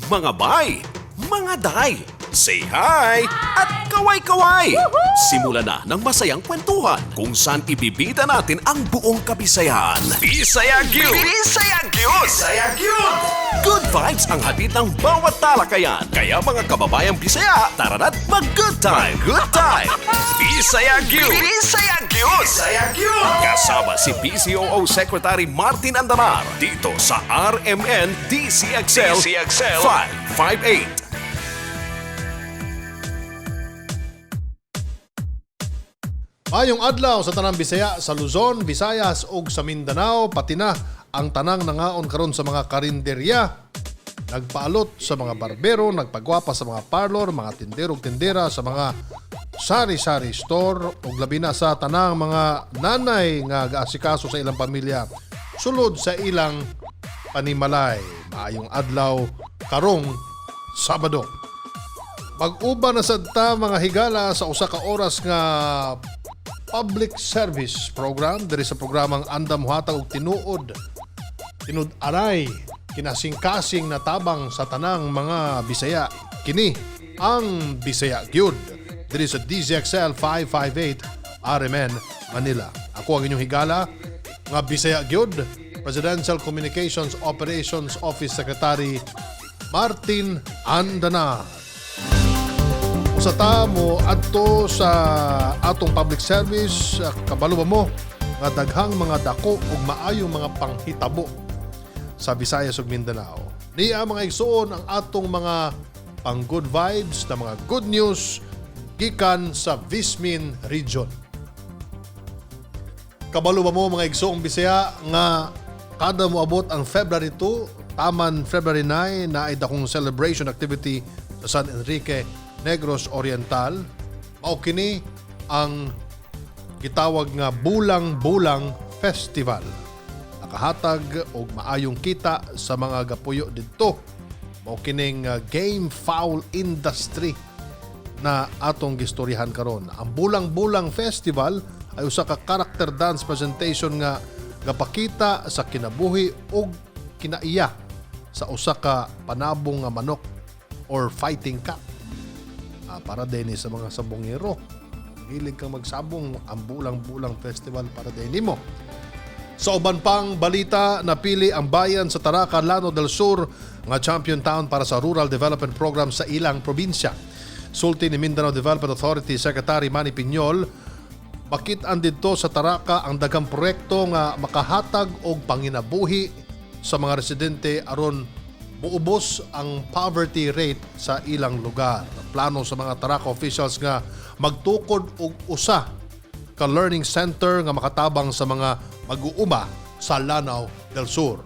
Mga bay, mga day, say hi at kaway-kaway! Simula na ng masayang kwentuhan kung saan ibibida natin ang buong kabisayaan. Bisaya Gyud! Bisaya Gyud! Bisaya Gyud! Good vibes ang hatid ng bawat talakayan. Kaya mga kababayang Bisaya, tara na't mag-good time! Good time! Bisaya Gyud! Bisaya Gyud! Bisaya Gyud! Kasama si PCOO Secretary Martin Andanar dito sa RMN DCXL, DCXL 558. Mayong adlaw sa tanang Bisaya sa Luzon, Visayas ug sa Mindanao, pati na ang tanang nangaon karon sa mga karinderya, nagpaalot sa mga barbero, nagpagwapa sa mga parlor, mga tindero ug tindera sa mga sari-sari store ug labi na sa tanang mga nanay nga gaasikaso sa ilang pamilya sulod sa ilang panimalay. Maayong adlaw karong Sabado. Mag-uban na sad ta, mga higala, sa usa ka oras nga public service program diri sa programang andam mohatag og tinuod, tinud-anay, kinasingkasing na tabang sa tanang mga Bisaya. Kini ang Bisaya Gyud diri sa DZXL 558 RMN Manila. Ako ang inyong higala nga Bisaya Gyud, Presidential Communications Operations Office Secretary Martin Andanar. Usa ta mo adto sa atong public service, kabalo ba mo nga daghang mga dako ug maayong mga panghitabo sa Visayas ug Mindanao? Niya, mga igsuon, ang atong mga pang good vibes na mga good news gikan sa Vismin region. Kabalo ba mo, mga igsoong Bisaya, nga kada moabot ang February 2, taman February 9, na ay dakong celebration activity sa San Enrique, Negros Oriental? Mao kini ang gitawag nga Bulang-Bulang Festival. Nakahatag og maayong kita sa mga gapuyo didto. Mao kining game fowl industry na atong gistoryahan karon. Ang Bulang-Bulang Festival ay usa ka character dance presentation nga gapakita sa kinabuhi ug kinaiya sa usa ka panabong nga manok or fighting cock. Para din sa mga sabongero. Hilig kang magsabong, ang Bulang-Bulang Festival para din mo. Sa uban pang balita, napili ang bayan sa Taraka, Lanao del Sur nga champion town para sa Rural Development Program sa ilang probinsya. Sulti ni Mindanao Development Authority Secretary Manny Piñol, makit-an didto sa Taraka ang daghang proyekto nga makahatag og panginabuhi sa mga residente aron muubos ang poverty rate sa ilang lugar. Plano sa mga Taraka officials nga magtukod og usa ka learning center nga makatabang sa mga mag-uuma sa Lanao del Sur.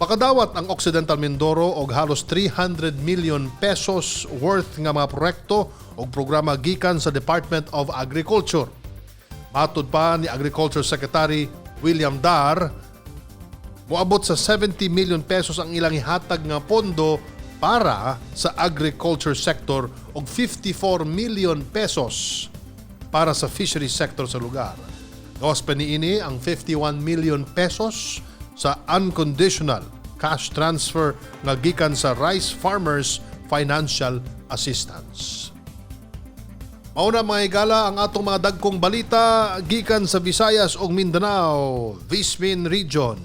Makadawat ang Occidental Mindoro og halos 300 million pesos worth nga mga proyekto og programa gikan sa Department of Agriculture. Matud pa ni Agriculture Secretary William Dar, moabot sa 70 million pesos ang ilang ihatag nga pondo para sa agriculture sector og 54 million pesos para sa fishery sector sa lugar. Gawas pa niini ang 51 million pesos sa unconditional cash transfer nga gikan sa Rice Farmers Financial Assistance. Mauna, mga higala, ang atong mga dagkong balita gikan sa Visayas ug Mindanao, Vismin Region.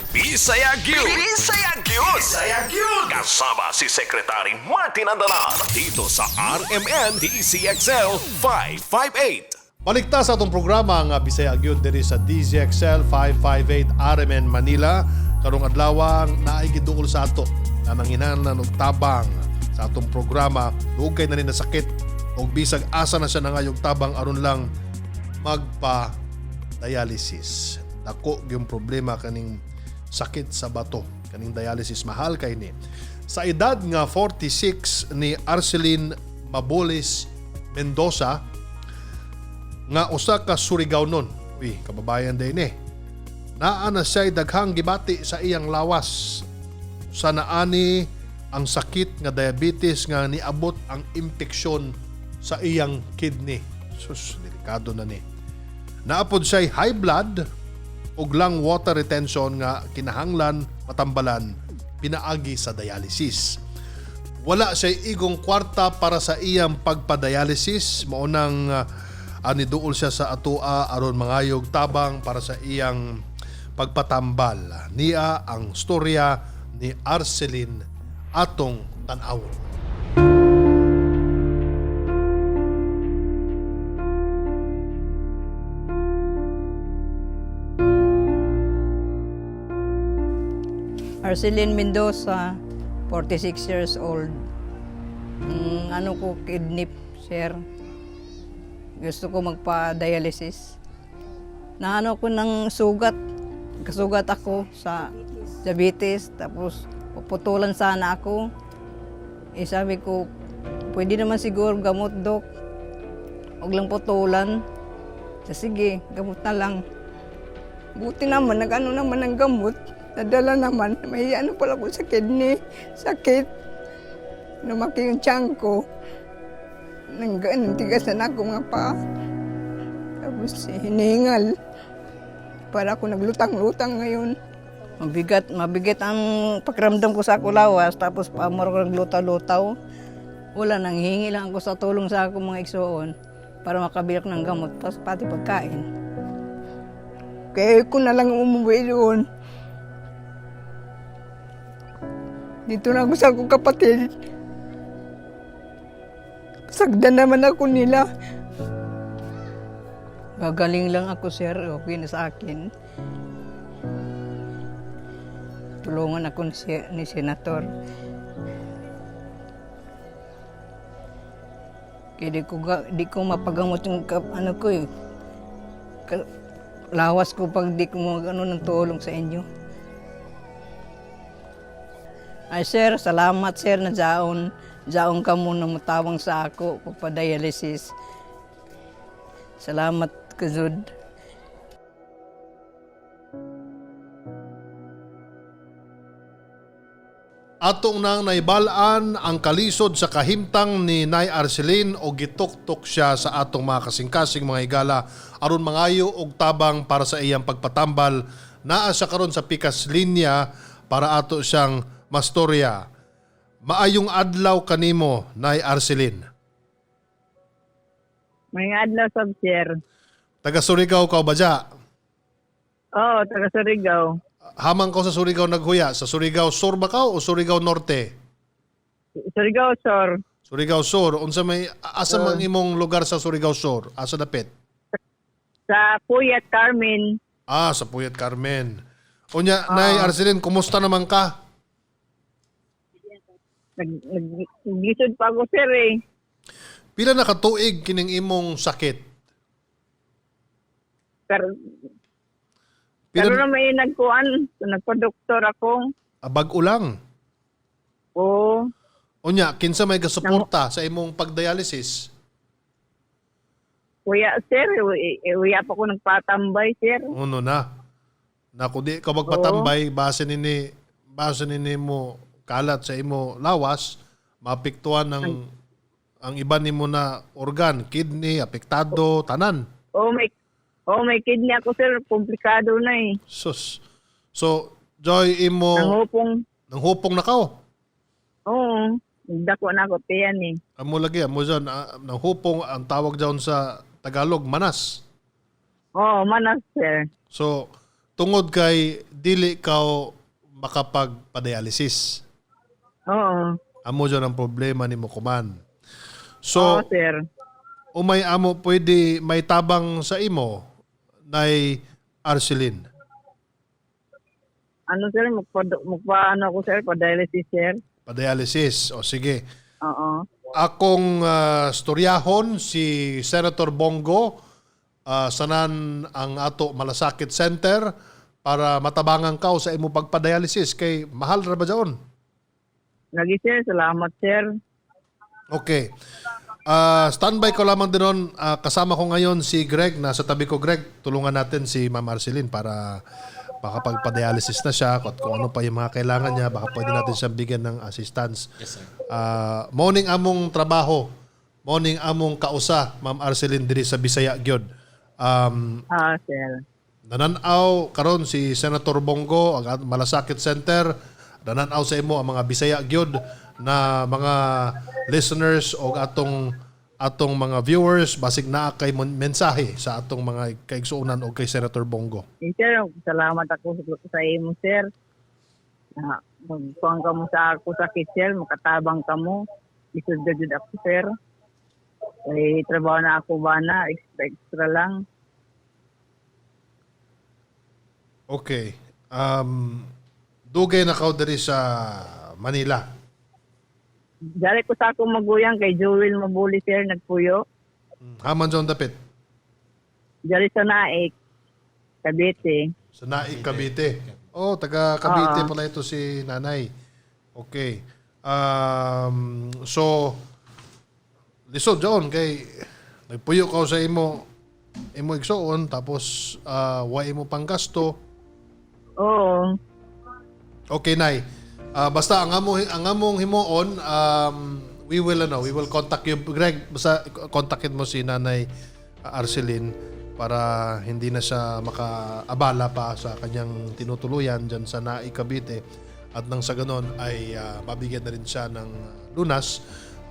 Bisaya Gyud! Bisaya Gyud! Bisaya Gyud! Kasama si Secretary Martin Andanar dito sa RMN DCXL 558. Balikta sa atong programa nga Bisaya Gyud diri sa DZXL 558 RMN Manila. Karong adlaw naay giduol sa ato na nanginahanglan og tabang sa atong programa. Dugay na ni nasakit og bisag asa na siya nangayog tabang aron lang magpa dialysis. Dako gyung problema kaning sakit sa bato, kaning dialysis, mahal kay ni. Sa edad nga 46 ni Arceline Mabulis Mendoza nga usa ka Surigao nun. Uy, kababayan din eh. Naa na siya'y daghang gibati sa iyang lawas. Sa naani ang sakit nga diabetes nga niabot ang impeksyon sa iyang kidney. Sus, delikado na ni. Naapod siya'y high blood ug lung water retention nga kinahanglan matambalan pinaagi sa dialysis. Wala siya igong kwarta para sa iyang pagpadialysis, mao nang niduol siya sa atoa aron mangayog tabang para sa iyang pagpatambal. Niya ang storya ni Arceline, atong tan-awon. Arceline Mendoza, 46 years old. Ang ano ko, kidney, sir. Gusto ko magpa-dialysis. Naano ko ng sugat. Kasugat ako sa diabetes. Tapos puputulan sana ako. Eh sabi ko, pwede naman siguro gamot, dok. Huwag lang putulan. Sa sige, gamot na lang. Buti naman, nag-ano naman ng gamot. Nadala naman. May ano pala ko sa kidney. Sakit. Lumaki yung tiyan ko. Nang tigasan ako mga paa. Tapos hiningal. Para ako naglutang-lutang ngayon. Mabigat, mabigat ang pakiramdam ko sa kulawas, tapos pamor ko naglutaw-lutaw. Wala, nanghihingi lang ako sa tulong sa akong mga igsoon para makabili ako ng gamot, tapos pati pagkain. Kaya ko na lang umuwi doon. Dito na ako sa akong kapatid. Sagdan naman ako nila. Gagaling lang ako, sir. Okay na sa akin. Tulungan ako ni Senator. Kaya di ko mapagamot yung ano ko eh. Lawas ko pag di ko mag, ano, ng tulong sa inyo. Ay sir, salamat sir na jaon. Jaon ka muna mutawang sa ako, pagpa-dialysis. Salamat, Kazud. Atong nang naibal-an ang kalisod sa kahimtang ni Nay Arceline o gituktok siya sa atong mga kasing-kasing mga higala aron mangayo og tabang para sa iyang pagpatambal. Naa siya karon sa pikas linya para ato siyang mastorya. Maayong adlaw kanimo, Nay Arceline. May adlaw sab, sir. Taga Surigao ka ba dya? Oo, taga Surigao. Hamang ka sa Surigao naghuya. Sa Surigao Sur ba ka o Surigao Norte? Surigao, sir. Surigao Sur. Unsa may asa man imong lugar sa Surigao Sur? Asa dapit? Sa Puyat, Carmen. Ah, sa Puyat Carmen. Unya, Nay Arceline, kumusta naman ka? Naglisod pa ako, sir, eh. Pila na katuig kining imong sakit? Pero, Pila pero na may nagkuan, nagpa-doktor ako. ah, bag-o lang. Oo. Unya, kinsa may gasuporta sa imong pagdialysis? Kuya, sir, uya pa ko nagpatambay, sir. Uno na. Naku, di ka magpatambay, base nini mo kalat sa imo lawas, maapektuhan ang iba nimo na organ, kidney, apektado, tanan. Oh, may kidney ako, sir. Komplikado na eh. Sus. So, Joy, imo Nanghupong. nanghupong na kao. Oo. Dako na ako, tiyan eh. Amo lagi, amo dyan, nanghupong ang tawag dyan sa Tagalog, manas. Oo, manas, sir. So, tungod kay dili kao makapagpadialysis. Oo. Amo dyan ang problema nimo kuman. So, Oo, sir. umay amo pwede may tabang sa imo nay Arceline. Ano, sir, magpa, ano ako, sir, pa-dialysis, sir. Padialysis. O sige. Oo. Akong storyahon si Senator Bongo, sanan ang ato Malasakit Center para matabangan ka sa imo pagpadialysis kay mahal ra ba jaon? Lagi, sir. Salamat, sir. Okay. Standby ko lamang din nun. Kasama ko ngayon si Greg. Nasa tabi ko, Greg. Tulungan natin si Ma'am Arceline para makapagpa-dialysis na siya at kung ano pa yung mga kailangan niya, baka pwede natin siyang bigyan ng assistance. Yes, sir. Morning among trabaho. Morning among kausa, Ma'am Arceline, diri sa Bisaya gyud. Sir. Nananaw karon si Senator Bongo ang Malasakit Center. Danan-aw sa imo ang mga Bisaya gyud na mga listeners o atong atong mga viewers, basig naa kay mensahe sa atong mga kaigsuonan o kay Senator Bong Go. Eh, sir, salamat ako sa imo, sir. Na magkuhan ka mo sa ako sakit, sir. Makatabang ka mo. Isod na jud ako, sir. Eh, trabaho na ako ba na? Extra, extra lang. Okay. Dugay na ka diri sa Manila? Dali ko sa akong maguyang kay Joel Mabuli, sir, nagpuyo. Haman sa dapit? Dali sa Naik, Cavite. Sa Naik, Cavite. Oh, taga Cavite Oo. pala ito si nanay. Okay. So, lisod jaon kay nagpuyo ka sa imo imo igsuon, tapos wa imo panggasto. Oo. Okay, Nay. Basta ang among himuon, we will contact you. Greg, basta kontakin mo si Nanay Arceline para hindi na siya makaabala pa sa kanyang tinutuluyan dyan sa Naik, Cavite, at nang sa ganon ay mabigyan na rin siya ng lunas,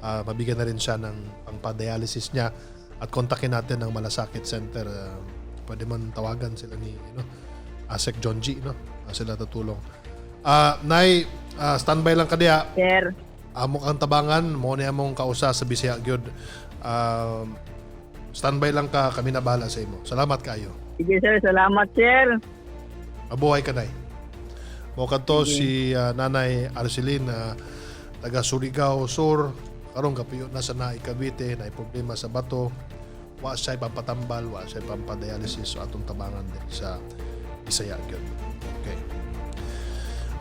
mabigyan na rin siya ng pangpa-dialysis niya, at kontakin natin ang Malasakit Center. Pwede man tawagan sila ni Asec John G, no? Sila tutulong. Nay, standby lang ka diya. Sir. Amo kang tabangan, mo ni among kausa sa Bisaya gyud. Standby lang ka, kami na bahala sa imo. Salamat kayo. Sige, sir. Salamat, sir. Mabuhay ka, Nay. Mo kadto si Nanay Arceline, taga Surigao Sur, karon kapiyo na sa Naik, Cavite, na problema sa bato. Wa siya pampatambal, wa siya pampadialysis, so atong tabangan din sa Bisaya gyud. Okay.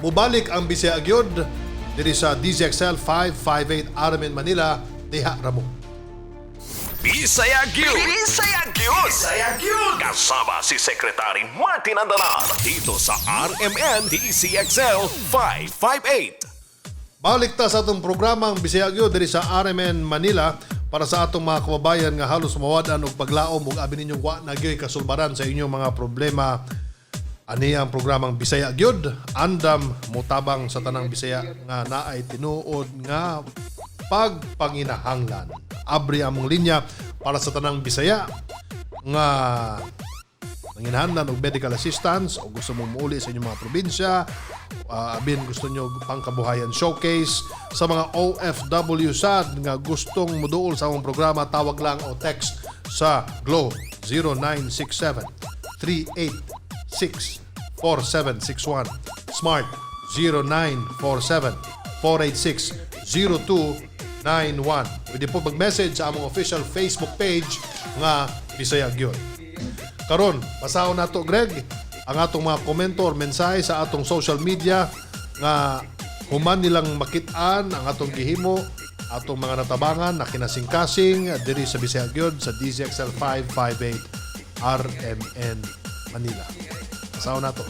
Mubalik ang Bisaya gyud diri sa DZXL 558 RMN Manila, diha ra mo. Bisaya Gyud! Bisaya Gyud! Bisaya Gyud! Kasama si Secretary Martin Andanar dito sa RMN DZXL 558. Balik ta sa atong programang Bisaya Gyud diri sa RMN Manila para sa atong mga kababayan nga halos mawad-an og paglaom ug abi ninyong wa na gyud kasulbaran sa inyong mga problema. Ani ang programang Bisaya Gyud, andam motabang sa tanang Bisaya nga naay tinuod nga pagpanginahanglan. Abri among linya para sa tanang Bisaya nga nanginahanglan og medical assistance o gusto mong muuli sa inyong mga probinsya, abin gusto nyo pangkabuhayan showcase, sa mga OFW sad nga gustong muduol sa among programa, tawag lang o text sa Globe 0967 386 4761, Smart 0947 486 0291. Pwede po mag-message sa among official Facebook page nga Bisaya Gyud. Karon, basahon nato, Greg, ang atong mga komento or mensahe sa atong social media nga human nilang makit-an ang atong gihimo, atong mga natabangan na kinasingkasing diri sa Bisaya Gyud sa DZXL 558 RMN Manila. Basahon nato.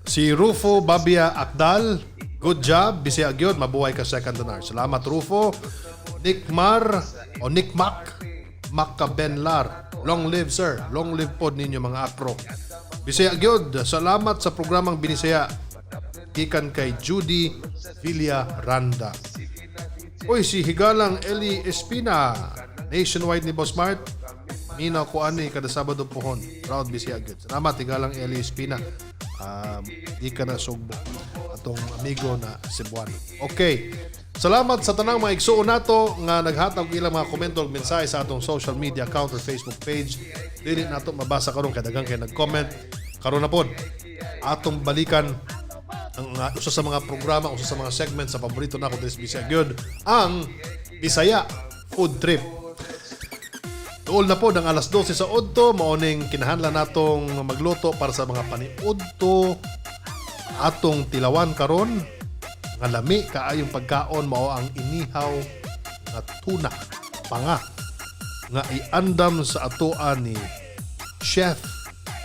Si Rufo Babia Akdal, "Good job, Bisaya Gyud, mabuhay ka, Second Donar." Salamat, Rufo. Nick Mar o Nick Mac Macabenlar, "Long live, sir." Long live pod ninyo, mga akro. "Bisaya Gyud, salamat sa programang Binisaya." Gikan kay Judy Villaranda. Uy, si Higalang Eli Espina, "Nationwide ni Boss Mart. Minaw ko ani kada Sabado pohon. Proud Bisaya Gyud." Salamat, Higalang Eli Espina. Di ka na sugbo. Atong amigo na Cebuano. Okay. Salamat sa tanang mga igsuon nato nga naghatag og ilang mga komento ug mensahe sa atong social media account or Facebook page. Dili nato mabasa karon kay daghang kay nag-comment. Karon na pod, atong balikan ang usa sa mga programa, usa sa mga segment sa paborito nako diri sa Bisaya Gyud, ang Bisaya Food Trip. Tuol na po ng alas 12 sa udto, maoning kinahanglan natong magluto para sa mga paniudto. Atong tilawan karon nga lami kaayong pagkaon mao ang inihaw nga tuna, panga, nga iandam sa atoa ni Chef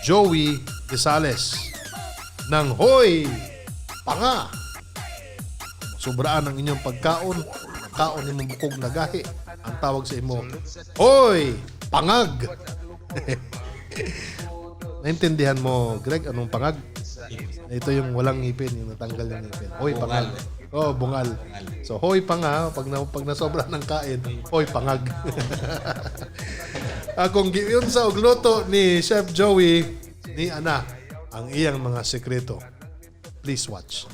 Joey Desales ng Hoy Panga. Sobraan ang inyong pagkaon, kaon nimong bukog na gahi. Ang tawag sa imo, "Hoy, pangag!" Naintindihan mo, Greg, anong pangag? Ito yung walang ngipin, yung natanggal yung ngipin. Hoy, pangag. Oh, bungal. So, hoy panga, pag nasobra ng kain, hoy pangag. Akong giyon sa ugluto ni Chef Joey ni Ana ang iyang mga sekreto. Please watch.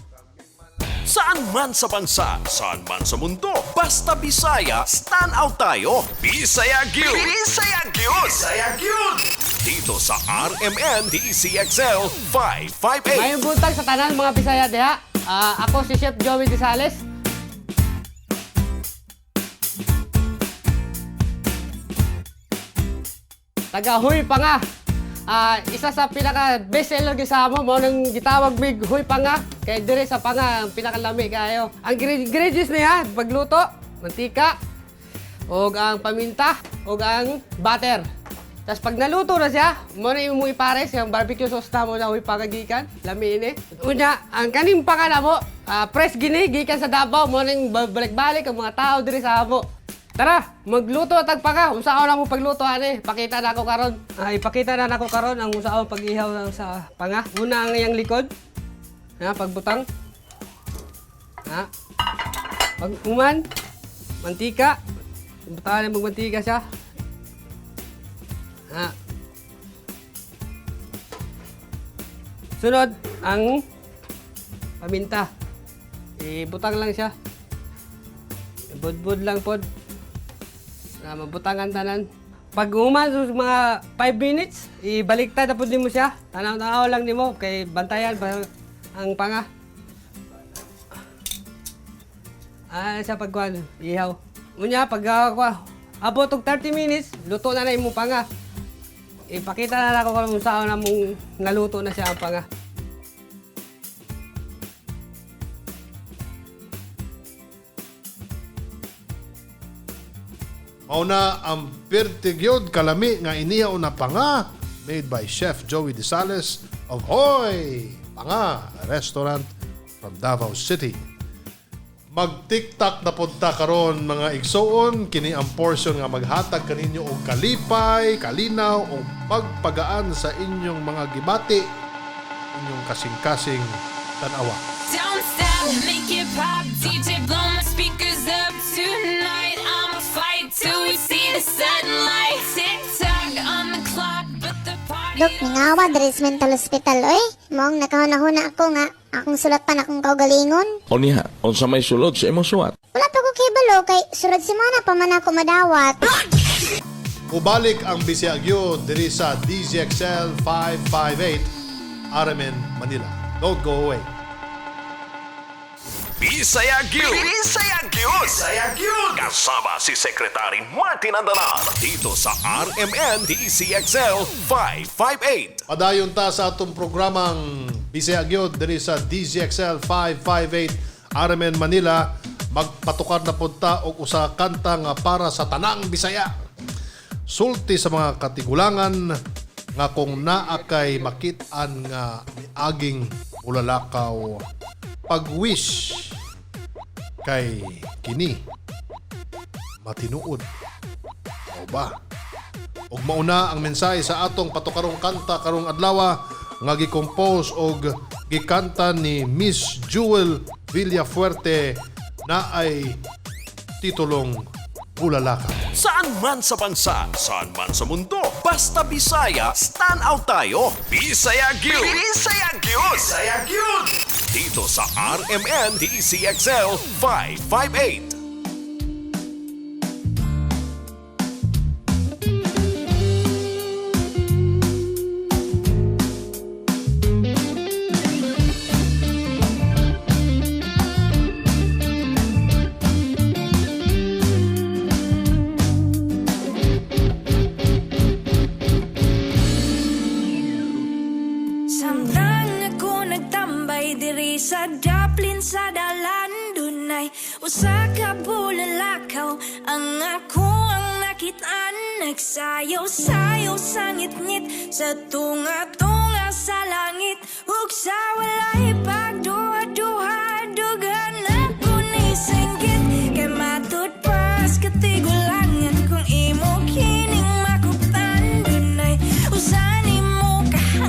Saan man sa bansa, saan man sa mundo, basta Bisaya, stand out tayo. Bisaya Gyud! Bisaya Gyud! Bisaya Gyud! Dito sa RMN DCXL 558. Mayong buntag sa tanan mga Bisaya diha. Ako si Chef Joey Disales. Taga Huy Panga. Isa sa pinaka best seller gyud sa amo mao nang gitawag mig Huy Panga kay dire sa panga ang pinakalami kaayo. Ang ingredients niya pagluto, mantika, ug ang paminta, ug ang butter. Tapos pag naluto na siya, mo na imo ipares yung barbecue sauce na mo na huy pagagikan, lami ini. Unya, ang kaning panga na mo, fresh gini gikan sa Davao, mo nang balik-balik ang mga tao diri sa amo. Tara, magluto tag panga. Unsaon na mo pagluto ani? Pakita na ako karon. Ipakita na nako karon ang unsaon pag-ihaw ng sa panga. Una ang iyang likod. Ha, pagbutang. Ha. Pag uman, mantika. Butangan mo mantika siya. Ha. Sunod, ang paminta. Ibutang lang siya. Ibudbud lang pod. Na mabutangan tanan. Pag uman sa mga 5 minutes, ibaliktad na pod nimo siya. Tanaw-tanaw lang nimo kay bantayan ba ang panga. Siya pagkuan, ihaw. Unya pag abot og 30 minutes, luto na na imong panga. Ipakita na nako kung saan na mong naluto na siya ang panga. Mauna ang pirtigyod kalami nga inihaw na panga made by Chef Joey Disales of Hoy Panga Restaurant from Davao City. Mag-tiktak na punta karon mga igsoon, kini ang portion nga maghatag kaninyo og kalipay, kalinaw o pagpagaan sa inyong mga gibati, inyong kasing-kasing tanawa. Don't stop, make it pop. DJ, blow my speakers up tonight. I'ma fight till we see the sunlight. Tick tock on the clock, but the party. Dok, mingawa diri sa mental hospital oy. Maong nakahuna-huna ako nga akong sulatan akong kaugalingon. Unya, unsa may sulod sa imong suwat? Wala pa ko kibalo kay surad semana pa man ako madawat. Ubalik ang Bisiagyo diri sa DZXL 558 RMN Manila. Don't go away. Bisaya Gyud! Bisaya Gyud! Bisaya Gyud! Kasama si Secretary Martin Andanar dito sa RMN DCXL 558. Padayon ta sa atong programang Bisaya Gyud diri sa DZXL 558 RMN Manila. Magpatukar na punta og usa ka kanta nga para sa tanang Bisaya. Sulti sa mga katigulangan nga kung naa kay makit-an nga miaging bulalakaw, pag-wish kay kini matinuod o ba? Ug mauna ang mensahe sa atong patukarong kanta karong adlaw nga gi-compose og gikanta ni Miss Jewel Villafuerte na ay titulong Bulalakaw. Saan man sa bansa, saan man sa mundo, basta Bisaya, stand out tayo. Bisaya Gyud! Bisaya Gyud! Bisaya Gyud! Dito sa RMN DCXL 558. Samtang ako nagtambay diri sa daplin sa dalan, dunay usa ka bulalakaw ang ako ang nakitaan, nagsayaw-sayaw sa ngitngit sa tunga-tunga sa langit ug sa walay pagduha-duha dughan ako ni singgit kay matud pas katigulangan kung imo kining makutan, dunay usa nimo kahangpan.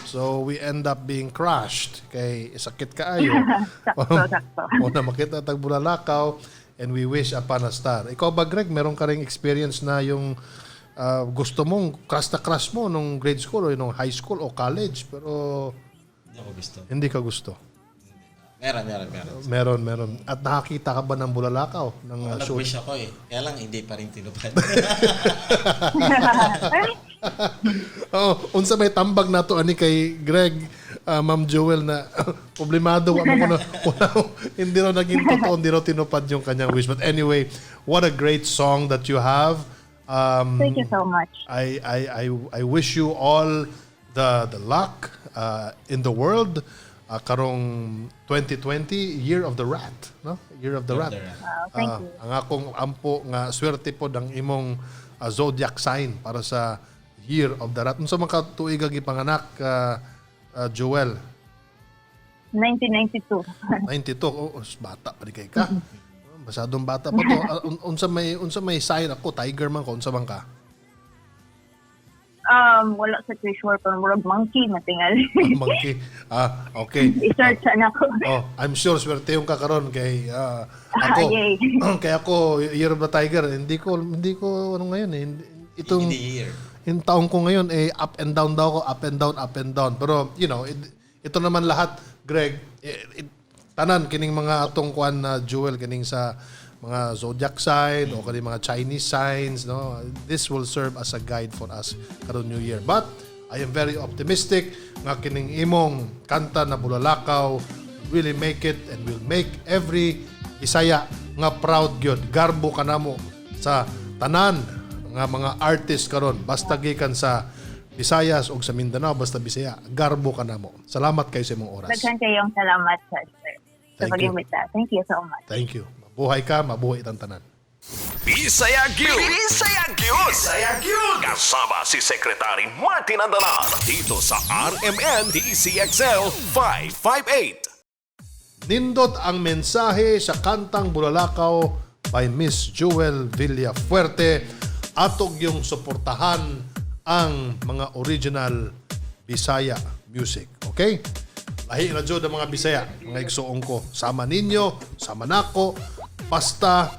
So we end up being crushed kay sakit kaayo. Sakto, sakto. O na makita tag bulalakaw and we wish upon a star. Ikaw ba, Greg, meron ka ring experience na yung gusto mong crush na crush mo nung grade school o nung high school o college pero Hindi ako gusto. Hindi ka gusto? Meron, meron, meron. Meron, meron. At nakakita ka ba ng bulalakaw? Ng shoot? Nag-wish ako eh. Kaya lang, hindi pa rin tinupad. Oh, unsa may tambag nato ani kay Greg, Ma'am Joel, na problemado wa mo kuno wala, hindi raw naging totoo, hindi raw tinupad yung kanyang wish. But anyway, what a great song that you have. Thank you so much. I wish you all the luck in the world karong 2020, Year of the Rat, no? Year of the Year of Rat. the Rat. Wow, thank you. Ang akong ampo nga swerte pod ang imong zodiac sign para sa Year of the Rat. Unsa man ka tuig ang gipanganak, Joel? 1992. 92. Oh, oh, bata pa di kay ka. Masyadong bata pa to. Unsa may sign ako? Tiger man ko, unsa man ka? Wala sa sure pero murag monkey matingal. Monkey. Ah, okay. I-search na ako. Oh, I'm sure swerte yung kakaron kay ako. Yay. Kay ako, Year of the Tiger, hindi ko ano ngayon eh. Itong Hindi year. Yung taong ko ngayon eh up and down daw ako, up and down, up and down. Pero you know, ito naman lahat, Greg, tanan kining mga atong kuan na Jewel, kining sa mga zodiac sign o kining mga Chinese signs, no? This will serve as a guide for us karon New Year. But I am very optimistic nga kining imong kanta na Bulalakaw really make it and will make every Bisaya nga proud gyud. Garbo kanamo sa tanan nga mga artist karon, basta gikan sa Visayas o sa Mindanao, basta Bisaya, garbo kanamo. Salamat kayo sa imong oras. Daghan kayong salamat, sir, sa Thank you. pag-imbita. Thank you so much. Thank you. Mabuhay ka, mabuhay itang tanan. Bisaya Gyud! Bisaya Gyud! Bisaya Gyud! Kasama si Secretary Martin Andanar dito sa RMN DZXL 558. Nindot ang mensahe sa kantang Bulalakaw by Miss Jewel Villafuerte. Atog yung suportahan ang mga original Bisaya music. Okay? Lahi na jud ang mga Bisaya, mga igsuong ko. Sama ninyo, sama nako, basta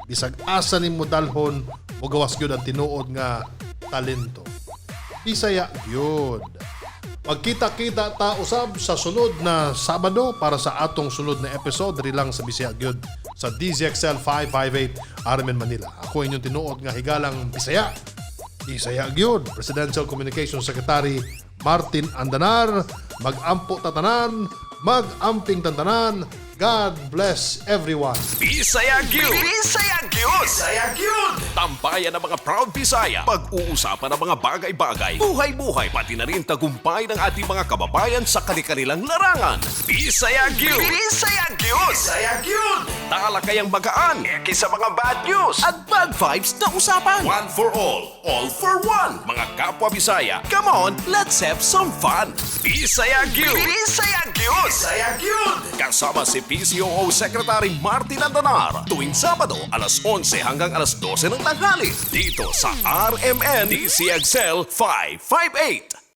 bisag asa nimo dalhon, mogawas gyud ang tinuod nga talento. Bisaya gyud. Magkita-kita ta usab sa sunod na Sabado para sa atong sunod na episode diri lang sa Bisaya gyud sa DZXL 558 RMN Manila. Ako inyong tinuod nga higalang Bisaya. Bisaya gyud. Presidential Communications Secretary Martin Andanar, mag-ampo tatanan, mag-amping tantanan. God bless everyone. Bisaya Gyud! Bisaya Gyud! Bisaya Gyud! Tambayan ng mga proud Bisaya. Pag-uusapan ng mga bagay-bagay, buhay-buhay, pati na rin tagumpay ng ating mga kababayan sa kani-kanilang larangan. Bisaya Gyud! Bisaya Gyud! Bisaya Gyud! Talakayang magaan, eki sa mga bad news at bad vibes na usapan. One for all for one. Mga kapwa Bisaya, come on, let's have some fun. Bisaya Gyud! Bisaya Gyud! Bisaya Gyud! Kasama si PCOO Secretary Martin Andanar tuwing Sabado, alas 11 hanggang alas 12 ng tanghali dito sa RMN DZXL 558.